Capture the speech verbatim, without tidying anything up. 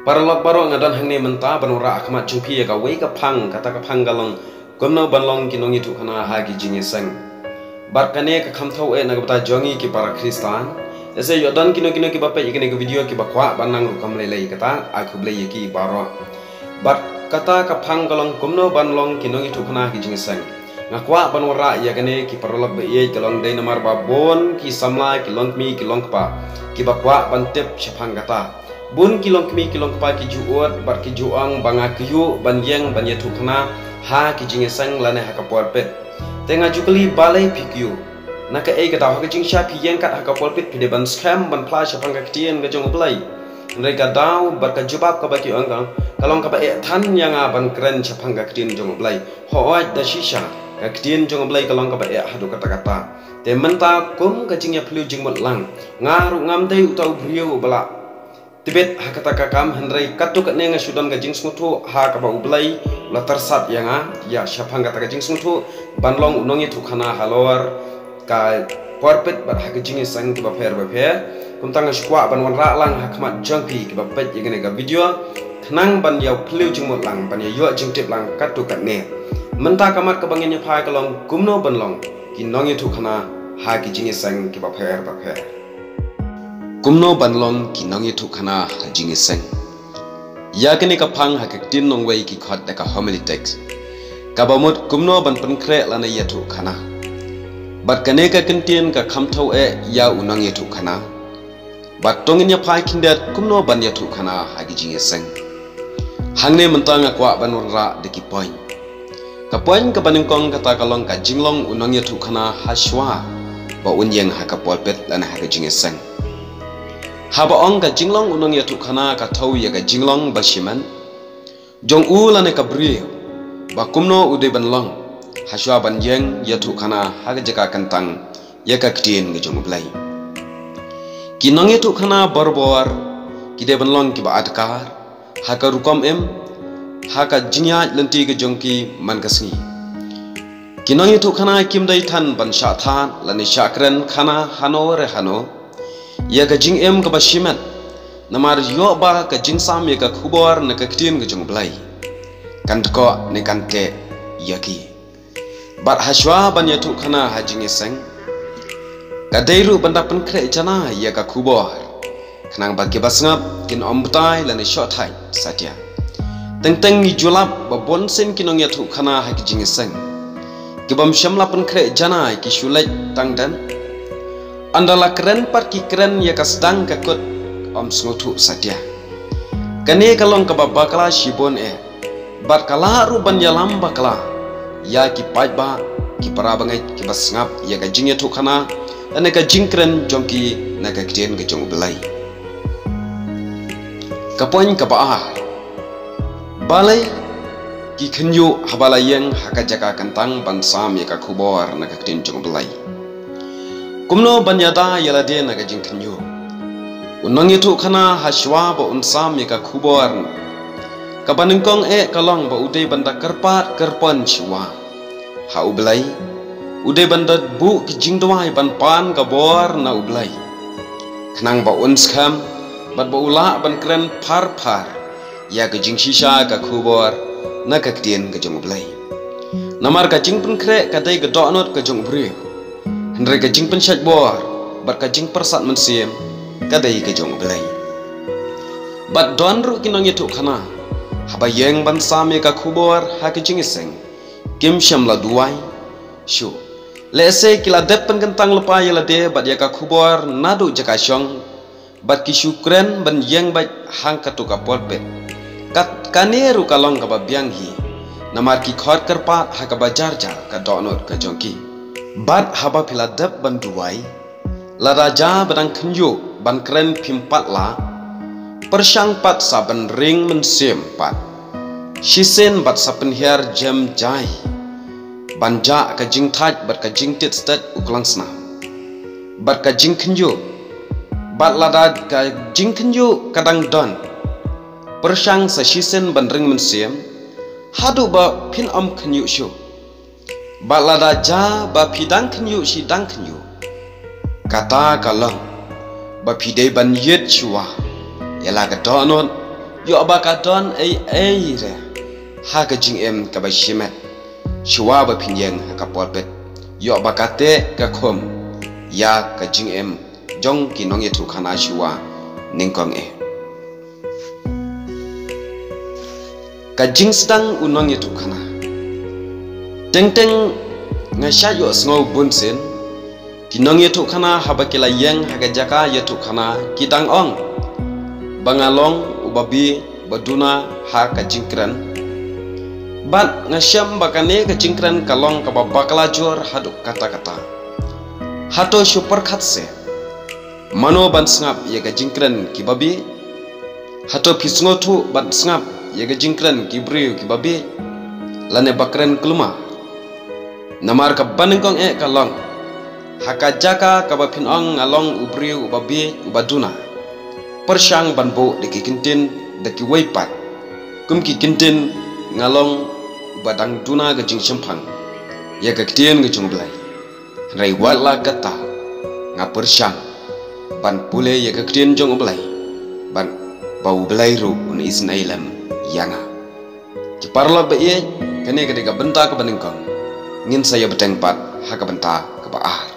Paralok baroh, nga don hangne mynta ban wanrah ha khmat jong phi ïa kawei ka phang, kata ka phang ka long kumno ban long ki nongïathuhkhana ha ki jingïaseng. Bad kane ka kham thaw eh na ka bynta jong ngi ki para Khristan. Lehse ïoh don kino kino kiba peit ïa kane ka video kiba kwah ban nang rukom lei lei, kata ai khublei ïa ki baroh. Bad kata ka phang ka long kumno ban long ki nongïathuhkhana ha ki jingïaseng. Nga kwah ban wanrah ïa kane ki paralok ba ïeit, ka long dei namar ba bun ki samla, ki longkmie, ki longkpa kiba kwah ban tip shaphang kata. Bun ki longkmie, ki longkpa ki ju ud bad ki ju ong ba nga kyiuh ban ïeng ban ïathuhkhana ha ki jingïaseng lane ha ka pulpit. Te nga ju kylli, balei phi kyiuh? Na kaei ka daw? Ha ka jingshisha phi ïeng kat ha ka pulpit phi dei ban skhem ban phla shaphang ka ktien ka jong U Blei. Hynrei ka daw bad ka jubab kaba ki ong ka, ka long kaba eh than ïa nga ban kren shaphang ka ktien jong U Blei. Hooid, da shisha ka ktien jong U Blei ka long kaba eh haduh katta katta. Te mynta kum ka jingïaphylliew jingmut lang, nga ruh ngam dei uta u briew uba la tbit ha kata ka kam, hynrei katto katne nga shu don ka jingsngewthuh ha kaba U Blei u la tyrsad ïa nga ïa shaphang kata ka jingsngewthuh ban long u nongïathuhkhana halor ka pulpit bad ha ka jingïaseng kiba pher ba pher. Kumta nga shu kwah ban wanrah lang ha khmat jong phi kiba peit ïa kane ka video, khnang ban ïaphylliew jingmut lang, ban ïa ïoh jingtip lang katto katne. Mynta ka mat kaba ngin ïa phai ka long kumno ban long ki nongïathuhkhana ha ki jingïaseng kiba pher ba pher. Kumno ban long ki nongïathuhkhana ha jingïaseng. Ïa kane ka phang ha ka ktien nongwei ki khot da ka homily text, kaba mut kumno ban pynkhreh lane ïathuhkhana. Bad kane ka kyntien ka kham thaw eh ïa u nongïathuhkhana. Bad to ngin ïa phai khyndiat kumno ban ïathuhkhana ha ki jingïaseng. Hangne mynta nga kwah ban wanrah da ki point. Ka point kaba nyngkong kata ka long ka jinglong u nongïathuhkhana hashwa ba un ïeng ha ka pulpit lane ha ka jingïaseng. Haba ong ka jinglong u nongïathuhkhana ka thaw ïa ka jinglong ba shimet jong u lane ka briew ba kumno u dei ban long hashwa ban ïeng ïathuhkhana ha ka jaka kyntang ïa ka ktien ka jong U Blei. Ki nongïathuhkhana barabor ki dei ban long kiba adkar ha ka rukom im, ha ka jingïaid lynti ka jong ki man ka sngi. Ki nongïathuhkhana kim dei than ban shah thad lane shah kren khana hano re hano ïa ka jingim kaba shimet, namar ïoh ba ka jingsam ïa ka khubor na ka ktien ka jong U Blei kan dkoh ne kan teh ïa ki. Bad hashwa ban ïathuhkhana ha jingïaseng, ka dei ruh ban da pynkhreh janai ïa ka khubor, khnang ba kiba sngap kin ym batai lane shoh thait satia. Teng teng ngi ju lap ba bun sien ki nongïathuhkhana ha ki jingïaseng, ki bym shym la pynkhreh janai, ki shu leit tang den. Ynda la kren pat ki kren ïa ka sdang ka kut, ym sngewthuh satia. Kane ka long kaba bakla shibun eh. Bad ka lah ruh ban ïalam bakla ïa ki paidbah, ki para bangeit kiba sngap ïa ka jingïathuhkhana lane ka jingkren jong ki na ka ktien ka jong U Blei. Ka point kaba ar. Balei ki khynñiuh haba la ïeng ha ka jaka kyntang ban sam ïa ka khubor na ka ktien jong U Blei? Kumno ban ïada ïa lade na ka jingkhynñiuh? U nongïathuhkhana hashwa ba un sam ïa ka khubor, kaba nyngkong eh ka long ba u dei ban da kyrpad kyrpon shuwa ha U Blei. U dei ban da buh ki jingduwai ban pan ka bor na U Blei, khnang ba un skhem bad ba u lah ban kren phar phar ïa ka jingshisha ka khubor na ka ktien ka jong U Blei. Namar ka jingpynkhreh ka dei ka dohnud ka jong u briew, hynrei ka jingpynshait bor bad ka jingpyrsad mynsiem ka dei ka jong U Blei. Bad don ruh ki nongïathuhkhana, haba ïeng ban sam ïa ka khubor ha ka jingïaseng, kim shym la duwai shuh. Lehse ki la dep pynkyntang lypa ïa lade bad ïa ka khubor naduh jaka shong, bad ki shu kren ban ïeng beit hangkato ka pulpit. Kat kane ruh ka long kaba biang hi, namar ki khot kyrpad ha kaba jar jar ka dohnud ka jong ki. Bad haba phi la dep ban duwai, lada ja ba dang khynñiuh ban kren phim pat lah, pyrshang pat sa ban ring mynsiem pat shisien bad sa pynhiar jem jai ban jah ka jingthait bad ka jingtied sted u klongsnam bad ka jingkhynñiuh. Bad lada ka jingkhynñiuh ka dang don, pyrshang sa shisien ban ring mynsiem haduh ba phin ym khynñiuh shuh. Bad lada ja ba phi dang khynñiuh shi dang khynñiuh, kata ka long ba phi dei ban ïit shuwa ïa la ka dohnud Ïoh ba ka don ei ei re ha ka jingim kaba shimet shuwa ba phin ïeng ha ka por bit. Ïoh ba ka teh ka khum ïa ka jingim jong ki nongïathuhkhana shuwa nyngkong eh. Ka jingsdang u nongïathuhkhana. Teng teng nga shah ïohsngew bun sien, ki nongïathuhkhana haba ki la ïeng ha ka jaka ïathuhkhana ki dang ong ba nga long uba bih uba duna ha ka jingkren. Bad nga shem ba kane ka jingkren ka long kaba bakla jur haduh katta katta. Hato shu pyrkhat se, mano ban sngap ïa ka jingkren ki babieit? Hato phi sngewthuh ban sngap ïa ka jingkren ki briew ki babieit lane ba kren kulmar? Namar kaba nyngkong eh ka long, ha ka jaka kaba phin ong nga long u briew uba bieit uba duna, pyrshang ban buh da ki ktien da kiwei pat, kum ki ktien nga long uba dang duna ka jingshemphang ïa ka ktien ka jong U Blei. Hynrei wat la katta, nga pyrshang ban pule ïa ka ktien jong U Blei, ban ba U Blei ruh un isynei lem ïa nga. Ki paralok ba ïeit, kane ka dei ka bynta kaba nyngkong. Ngin sa ïa bteng pat ha ka bynta kaba ar.